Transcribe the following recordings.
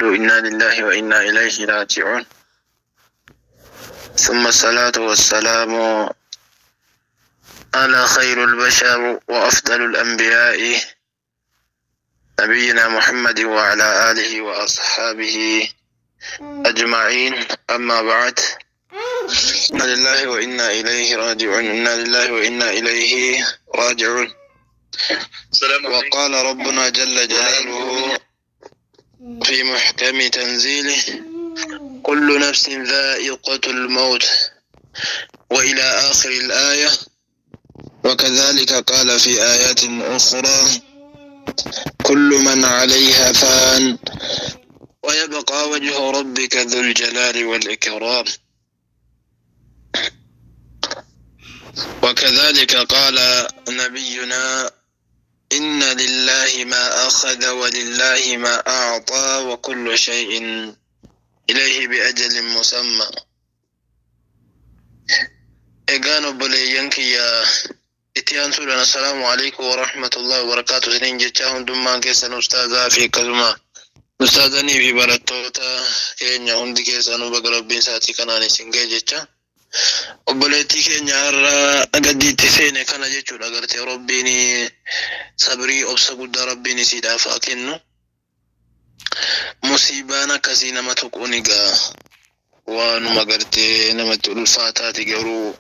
إنا لله وإنا إليه راجعون. ثم الصلاة والسلام على خير البشر وأفضل الأنبياء نبينا محمد وعلى آله وأصحابه أجمعين. أما بعد، إنا لله وإنا إليه راجعون، إنا لله وإنا إليه راجعون. وقال ربنا جل جلاله في محكم تنزيله: كل نفس ذائقة الموت، وإلى آخر الآية. وكذلك قال في آيات أخرى: كل من عليها فان ويبقى وجه ربك ذو الجلال والإكرام. وكذلك قال نبينا: إن لله ما أخذ ولله ما أعطى وكل شيء إليه بأجل مسمى. Egaan obboleeyyan kiyya, itti aansuudhaan assalaamu alaikum warahmatullahi wabarakaatu isiniin jecha. Hundummaan keessan, ustaazaa fi akkasuma ustaazanii fi barattoota keenya hundi keessanuu, baga Rabbiin sa'aatii kanaan isin ga'e jecha. Obboleettii keenya har'a gaddiitti seene kana jechuudha, gartee Rabbiin sabrii, obsa guddaa Rabbiin isiidhaaf haa kennu. Musiibaan akkasii nama tuquun egaa waanuma gartee namatti ulfaataati, garuu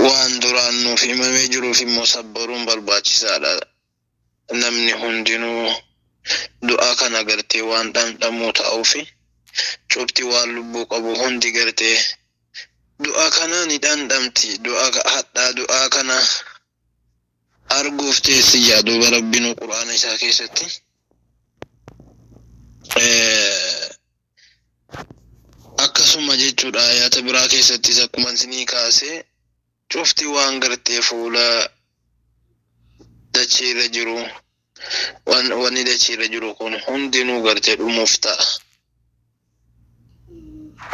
waan duraan nuuf himamee jiruuf immoo sabbaruun barbaachisaadha. Namni hundinuu du'a kana gartee waan dhamdhamuu ta'uufi, cufti waan lubbuu qabu hundi gartee du'a kana ni dhandhamti. Du'a hadhaa, du'a kana arguuf teessi yaa. Duuba Rabbiin Quraana isaa keessatti akkasuma jechuudha, ayaata biraa keessattis akkuma isinii kaase, cufti waan gartee fuula dachiirra jiru, wanni dachiirra jiru kun hundinuu gartee dhumuuf ta'a.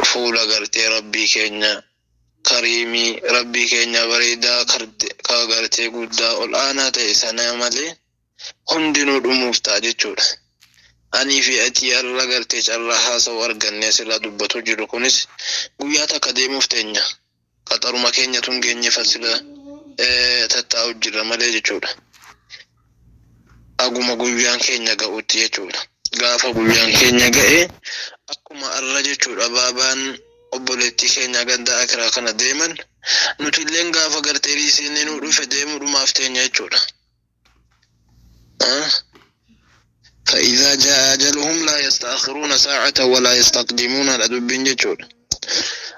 Fuula gartee Rabbii keenya kariimii, Rabbii keenya bareedaa, ka gartee guddaa ol aanaa ta'e sana malee hundinuu dhumuuf ta'a jechuudha. Anii fi ati har'a gartee carraa haasa'u arganne asirraa dubbatu jiru kunis guyyaa takka deemuuf teenya. Qaxaruma keenya tun geenye fasila tattaa'u jirra malee jechuudha. Aguma guyyaan keenya ga'utti jechuudha. Gaafa guyyaan keenya ga'e, akkuma arra jechuudha baabaan obboleettii keenya ganda akiraa kana deeman, nuti illeen gaafa gartee riisiin nu dhufe deemuudhumaaf teenya jechuudha. فإذا جاء أجلهم لا يستأخرون ساعة ولا يستقدمون لدبين jechuudha.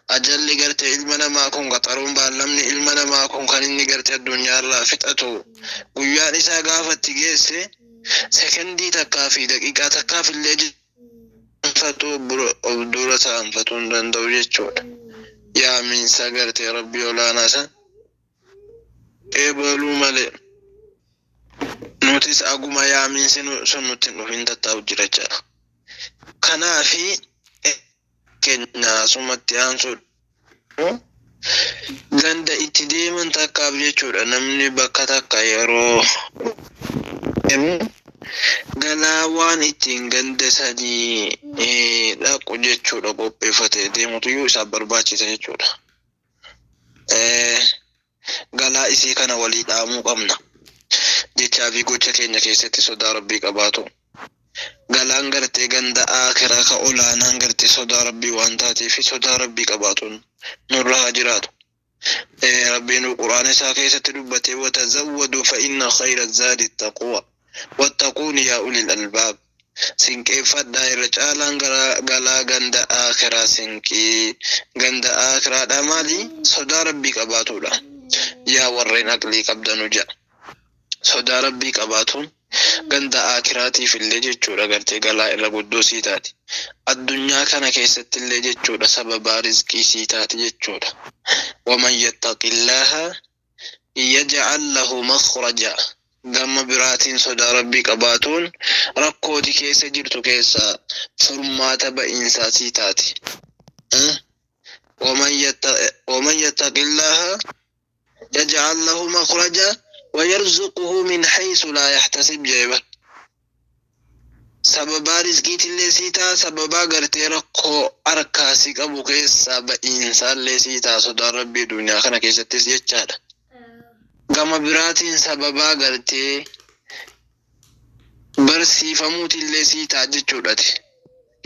Ajalli gartee ilma namaa kun, qaxaruun baallamni ilma namaa kun kan inni gartee addunyaarraa fixatu guyyaan isaa gaafatti geesse, sekendii takkaa fi daqiiqaa takkaaf illee fatu of dura saanfatuu hin danda'u jechuudha. Yaamiinsa gartee Rabbii olaanaa san eebaluu malee, nutis aguma yaamiinsi sun nutti hin dhufin tattaa'u jira jechaadha. Kanaafi keenya asumatti aansuudha. Ganda itti deeman takkaaf jechuudha, namni bakka takka yeroo deemu galaa waan ittiin ganda sanii dhaqu jechuudha qopheeffatee deemutu iyyuu isaaf barbaachisa jechuudha. Galaa isii kana walii dhaamuu qabna. Jechaa fi gocha keenya keessatti sodaa Rabbii qabaatu. Galaan gartee ganda akiraa ka olaanaan gartee sodaa Rabbii waan taateef, sodaa Rabbii qabaatuun nurra haa jiraatu. Rabbiin Quraana isaa keessatti dubbatee: وتزودوا فإن خير الزاد التقوى واتقون يا أولي الألباب. Sinqeeffadhaa, irra caalaan galaa ganda akiraa sinqii ganda akiraadha maali? Sodaa Rabbii qabaatudha. Yaa warreen aqlii qabdanu jedha. Sodaa Rabbii qabaatuun ganda akiraatiif illee jechuudha gartee galaa irra guddoo sii taati. Addunyaa kana keessatti illee jechuudha sababaa rizqii sii taati jechuudha. ومن يتق الله يجعل له مخرجا. Gama biraatiin sodaa Rabbii qabaatuun rakkooti keessa jirtu keessa furmaata ba'iinsaa sii taati. ومن يتق الله يجعل له مخرجا ويرزقه من حيث لا يحتسب jeeba. Sababaa rizqiitillee sii ta'a, sababaa gartee rakkoo harkaa si qabu keessaa ba'iinsaallee sii ta'a sodaan Rabbii duniyaa kana keessattis jechaadha. Gama biraatiin sababaa gartee barsiifamuutillee sii ta'a jechuudhati.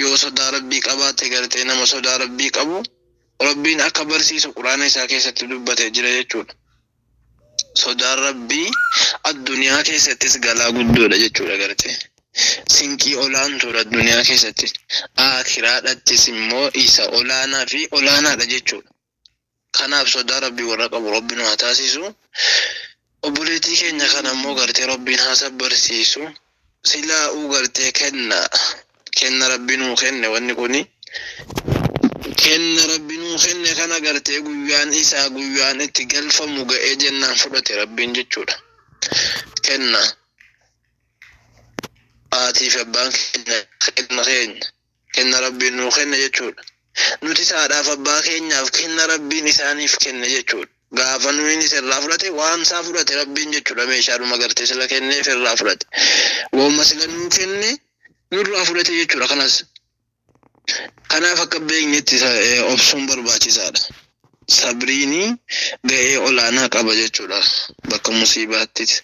Yoo sodaa Rabbii qabaatte gartee nama sodaa Rabbii qabu Rabbiin akka barsiisu quraana isaa keessatti dubbatee jira jechuudha. Sodaan Rabbii addunyaa keessattis galaa guddoodha jechuudha gartee. Sinqii olaantuudha addunyaa keessatti. Aakiraadhattis immoo isa olaanaa fi olaanaadha jechuudha. Kanaaf sodaa Rabbii warra qabu Rabbi nu haa taasisu. Obboleettii keenya kana immoo gartee Rabbiin haa sabbarsiisu. Silaa'uu gartee kenna. Kenna Rabbi nuu kenne wanni kuni. Kenna Rabbi nuu kenne kana gartee guyyaan isaa guyyaan itti galfamu ga'ee jennaan fudhate Rabbiin jechuudha. Kenna. Haatiif abbaan keenya kenna keenya. Kenna Rabbiin nuu kenne jechuudha. Nuti haadhaaf abbaa keenyaaf kenna Rabbiin isaaniif kenne jechuudha. Gaafa nuyi irraa fudhate waan isaa fudhate Rabbiin jechuudha meeshaadhuma gartee sila kenneef irraa fudhate. Waanuma sila nuu kenne nurraa fudhate jechuudha kanas. Kanaaf akka beeknetti obsuun barbaachisaadha. Sabriini ga'ee olaanaa qaba jechuudha. Bakka musiibaattis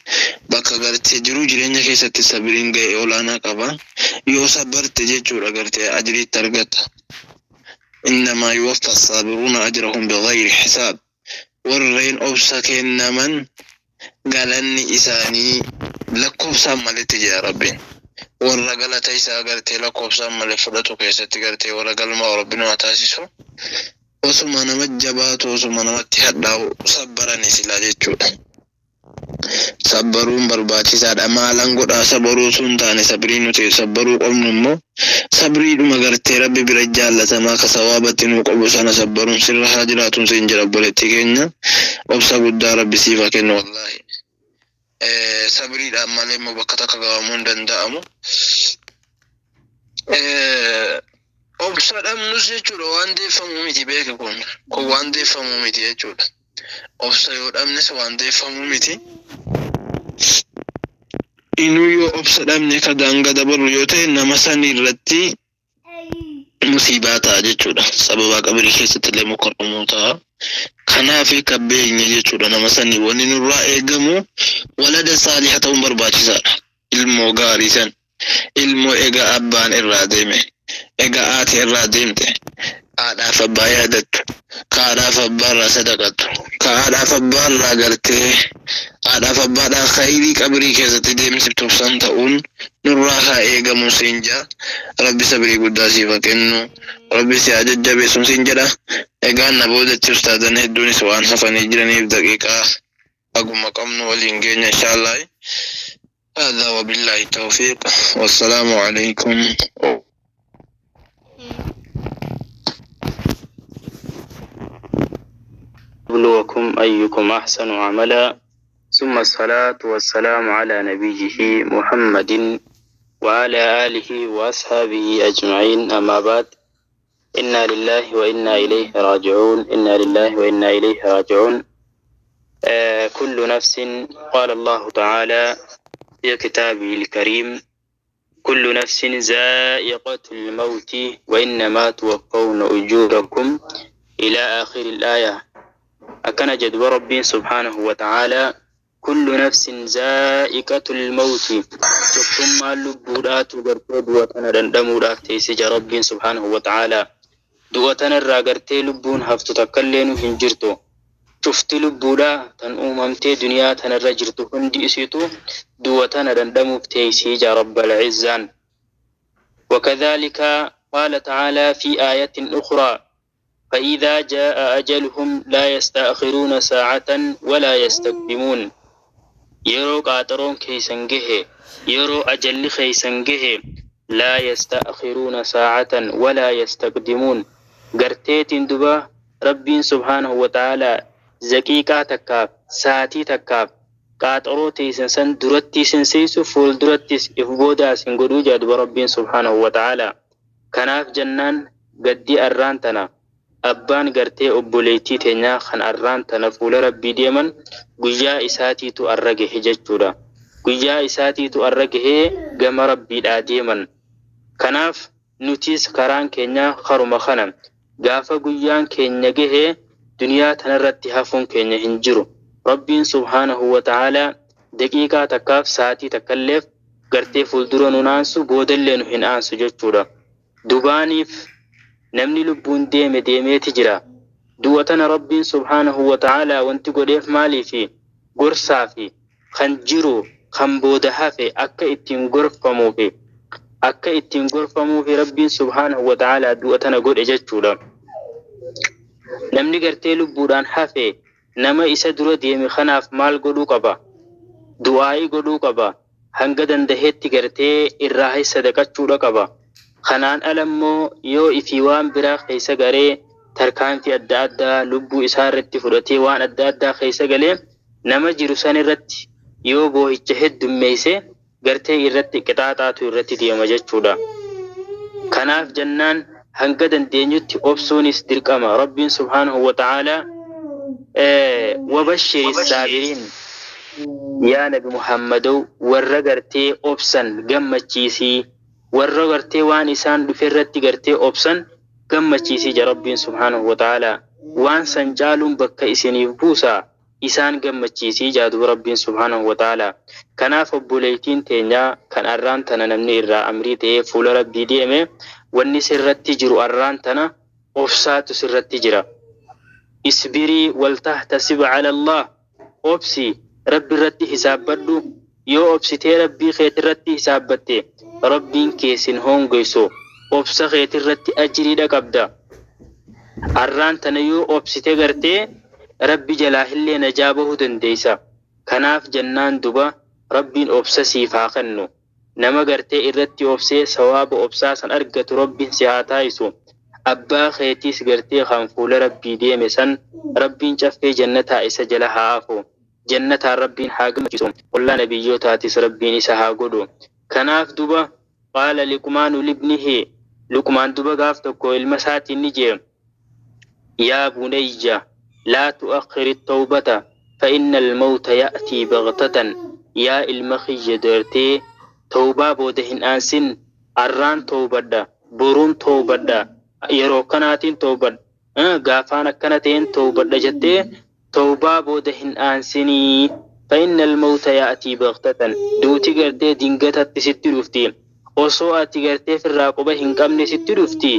bakka gartee jiruu jireenya keessatti sabriin ga'ee olaanaa qaba. Yoo sabarte jechuudha gartee ajriitti argata. Innamaa yuwaffa saabiruuna ajrahum bighayri hisaab. Warreen obsa kennaman galanni isaanii lakkoofsaan maletti jira Rabbiin. Warra galata isaa gartee lakkoofsaan malee fudhatu keessatti gartee warra galmaa Rabbiin haa taasisu. Osuma nama jabaatu osuma namatti hadhaa'u sabbarani silaa jechuudha. Sabbaruun barbaachisaadha. Maalan godhaa sabaruu osoo hin taane sabrii nuti sabbaruu qabnu immoo sabriidhuma gartee Rabbi bira jaallatamaa ka sawaabatti nuu qabu sana sabbaruun sirra haa jiraatuun siin jira obboleettii keenya. Obsa guddaa Rabbi siif haa kennu wallaahi. Sabriidhaan malee immoo bakka takka gahamuu hin danda'amu. Obsa dhabnus jechuudha waan deeffamuu miti beeki kun. Kun waan deeffamuu miti jechuudha. Obsa yoo dhabnes waan deeffamuu miti. Inuu yoo obsa dhabne ka daangaa dabarru yoo ta'e nama san irratti musiibaa ta'a jechuudha. Sababaa qabrii keessatti illee mukarramuu ta'a. Kanaaf akka beekne jechuudha nama sanii wanni nurraa eegamu walada saaliha ta'uun barbaachisaadha. Ilmoo gaarii san ilmoo egaa abbaan irraa deeme egaa haati irraa deemte haadhaaf abbaa yaadattu ka haadhaaf abbaa irraa sadaqattu ka haadhaaf abbaa irraa gartee haadhaaf abbaadhaa khayrii qabrii keessatti deemsiftuuf san ta'uun nurraa haa eegamu siin jaa. Rabbi sabrii guddaa siif haa kennu. Rabbi si haa jajjabeessu siin jedha. Egaa na boodatti ustaadan hedduunis waan hafanii jiraniif daqiiqaa haguma qabnu waliin geenya inshaallah. هذا وبالله التوفيق والسلام عليكم. يبلوكم أيكم أحسن عملا، ثم الصلاة والسلام على نبيه محمد وعلى آله وأصحابه أجمعين، أما بعد، إنا لله وإنا إليه راجعون، إنا لله وإنا إليه راجعون. كل نفس، قال الله تعالى في كتابه الكريم: كل نفس ذائقة الموت وإنما توفون أجوركم، إلى آخر الآية. أكن جدو ربي سبحانه وتعالى: كل نفس ذائقة الموت، tokkummaan lubbuudhaatu gartee du'a tana dhandhamuudhaaf teessee jira Rabbiin subhaanahu wa ta'ala. Du'a tanarraa gartee lubbuun haftu takkallee nu hin jirtu. Cufti lubbuudhaa tan uumamtee duniyaa tanarra jirtu hundi isiitu du'a tana dhandhamuuf teessee jira Rabbal Izzaan. وكذلك قال تعالى في آية أخرى: فإذا جاء أجلهم لا يستأخرون ساعة ولا يستقدمون. Yeroo qaaxaroon keeysan gahe, yeroo ajalli keeysan gahe, لا يستأخرون ساعة ولا يستقدمون, garteetiin duba Rabbiin subhaanahu wa ta'aalaa daqiiqaa takkaaf saatii takkaaf qaaxaroo teeysan san duratti isin seeysu, fuuldurattis if boodaas hin godhuu jedha duba Rabbiin subhaanahu wa ta'aalaa. Kanaaf jennaan gaddii arraan tana abbaan gartee obboleettii teenyaa kan arraan tana fuula Rabbii deeman guyyaa isaatiitu arra gahe jechuudha. Guyyaa isaatiitu arra gahee gama Rabbiidhaa deeman. Kanaaf nutis karaan keenya karuma kana. Gaafa guyyaan keenya gahe duniyaa tanarratti hafuun keenya hin jiru. Rabbiin subhaanahu wa ta'aalaa daqiiqaa takkaaf sa'aatii takkalleef gartee fuuldura nu aansu boodallee nu hin aansu jechuudha. Dubaaniif namni lubbuun deeme deemeeti jira. Du'a tana Rabbiin subhaanahu wa ta'aalaa wanti godheef maaliifi gorsaafi kan jiru kan booda hafe akka ittiin gorfamuufi akka ittiin gorfamuufi Rabbiin subhaanahu wa ta'aalaa du'a tana godhe jechuudha. Namni gartee lubbuudhaan hafe nama isa dura deeme kanaaf maal godhuu qaba? Du'aa'ii godhuu qaba. Hanga dandahetti gartee irraa sadaqachuudha qaba. Kanaan ala immoo yoo ifii waan biraa keessa garee tarkaanfii adda addaa lubbuu isaa irratti fudhatee waan adda addaa keessa galee nama jiru san irratti yoo boohicha heddummeesse gartee irratti qixaaxaatu irratti deema jechuudha. Kanaaf jennaan hanga dandeenyutti obsuunis dirqama. Rabbiin subhaanahu wa ta'aalaa wabashshiri saabiriin yaa Nabi Muhammadow warra gartee obsan gammachiisii, warra gartee waan isaan dhufe irratti gartee obsan gammachiisii ja Rabbiin subhaanahu wa ta'aalaa. Waan san caaluun bakka isiniif buusaa isaan gammachiisii jaadu Rabbiin subhaanahu wa ta'aalaa. Kanaaf obboleettiin teenyaa kan arraan tana namni irraa amrii ta'ee fuula Rabbii deeme wanni sirratti jiru arraan tana obsaatu sirratti jira. Isbirii waltahtasib cala Allah, obsi Rabbi irratti hisaabbadhu. Yoo obsitee Rabbii keetirratti hisaabbatte Rabbiin kee sin hongoysu, obsa keetirratti ajriidha qabda. Arraan tana yoo obsite gartee Rabbi jalaa illee najaa bahuu dandeessa. Kanaaf jennaan duba Rabbiin obsa siif haa kennu. Nama gartee irratti obsee sawaaba obsaa san argatu Rabbiin si haa taayisu. Abbaa keetiis gartee kan fuula Rabbii deeme san Rabbiin caffee jannataa isa jala haa hafu. Jannataan Rabbiin haa gammachiisu. Ollaa nabiyyootaatis Rabbiin isa haa godhu. Kanaaf duba qaala Luqmaanu libnihi, Luqmaan duba gaaf tokko ilma isaatiin ni jee, yaa bunayya laa tu'akhkhiri tawbata fa inna al-mawta ya'tii baghtatan. Yaa ilma kiyya gartee tawbaa booda hin aansin, arraan tawbadha, boruun tawbadha, yeroo kanaatiin tawbadha, gaafaan akkana ta'een tawbadha jettee tawbaa booda hin aansinii. Fa inna al-mawta ya'tii baghtatan, duuti gartee dingatatti sitti dhufti, osoo ati gartee firraa quba hin qabne sitti dhufti.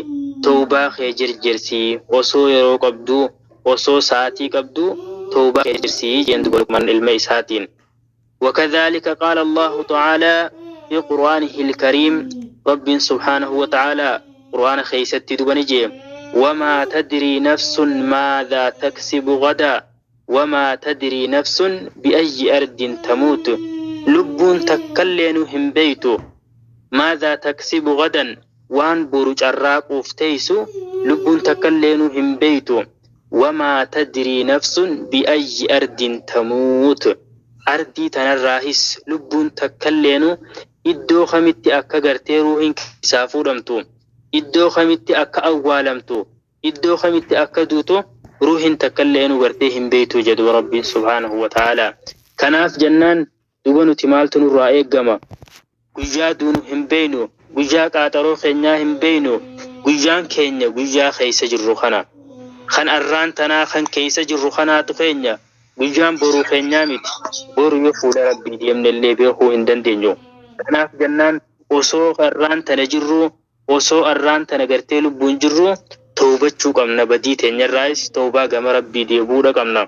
Tawbaa kee jirjirsii osoo yeroo qabdu, osoo sa'aatii qabdu tawbaa kee jirjirsii jeen duba Luqmaan ilma isaatiin. وكذلك قال الله تعالى في قرآنه الكريم، رب سبحانه وتعالى قرآن خيست دبنجي، وما تدري نفس ماذا تكسب غدا وما تدري نفس بأي أرض تموت. لب تكلين هم بيت ماذا تكسب غدا وان برج الراق افتيسو لب تكلين هم بيت وما تدري نفس بأي أرض تموت. Ardii tanarraahis lubbuun takkalleenu iddoo kamitti akka gartee ruuhin isaa fuudhamtu, iddoo kamitti akka awwaalamtu, iddoo kamitti akka duutu ruuhin takkalleenu gartee hin beektu jedhu Rabbiin subhaanahu wa ta'aalaa. Kanaaf jennaan duba nuti maaltu nurraa eeggama? Guyyaa duunu hin beeknu, guyyaa qaaxaroo keenyaa hin beeknu, guyyaan keenya guyyaa keessa jirru kana. Kan arraan tanaa kan keessa jirru kanaatu keenya. Guyyaan boruu keenyaa miti. Boru yoo fuula Rabbii deemnellee beekuu hin dandeenyu. Kanaaf jennaan osoo arraan tana jirru, osoo arraan tana gartee lubbuun jirru tawbachuu qabna. Badii teenyarraayis tawbaa gama Rabbii deebi'uudha qabna.